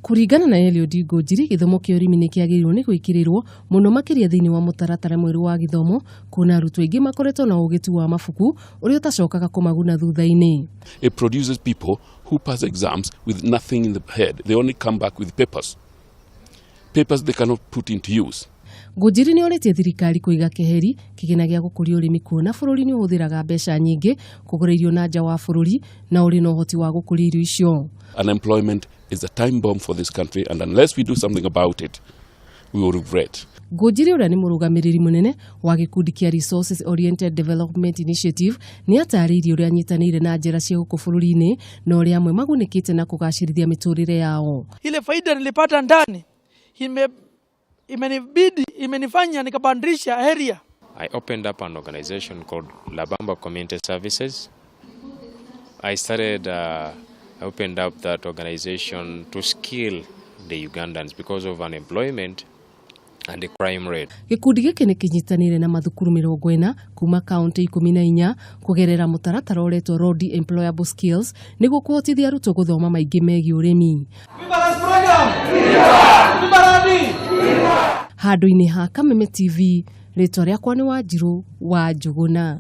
Kũringana na Eliud Ngũnjiri, gĩthomo kĩa ũrĩmi nĩ kĩagĩrĩirwo nĩ gwĩkĩrĩrwo mũno makĩria thĩinĩ wa mũtaratara mwerũ wa gĩthomo kuona arutwo aingĩ makoretwo na ũũgĩ tu wa mabuku ũrĩa ũtacokaga kũmaguna thutha-inĩ. It produces people who pass exams with nothing in the head. They only come back with papers. Papers they cannot put into use. Ngũnjiri nĩ orĩtie thirikari kũiga keheri kĩgĩna gĩa gũkũria ũrĩmi kuona bũrũri nĩ ũhũthĩraga mbeca nyingĩ kũgũra irio na nja wa bũrũri na ũrĩ na ũhoti wa gũkũria irio icio. Unemployment is a time bomb for this country, and unless we do something about it, we will regret. Ngũnjiri ũrĩa nĩ mũrũgamĩrĩri mũnene wa gĩkundi kĩa Resources Oriented Development Initiative nĩ atarĩirie ũrĩa anyitanĩire na njĩra cia gũkũ bũrũri-inĩ na ũrĩa amwe magunĩkĩte na kũgacĩrithia mĩtũrĩre yao. Ile faida nilipata ndani imenibidi imenifanya nikabadilisha area. I opened up an organization called Labamba Community Services. I opened up that organization to skill the Ugandans because of unemployment and the crime rate. Gĩkundi gĩkĩ nĩ kĩnyitanĩire na mathukuru 40 kuma kaunti 14 kũgerera mũtaratara ũretwo Rodi Employable Skills nĩguo kũhotithia arutwo gũthoma maingĩ megiĩ ũrĩmi. Handũ-inĩ ha Kameme TV, rĩtwa rĩakwa nĩ Wanjirũ wa Njũgũna.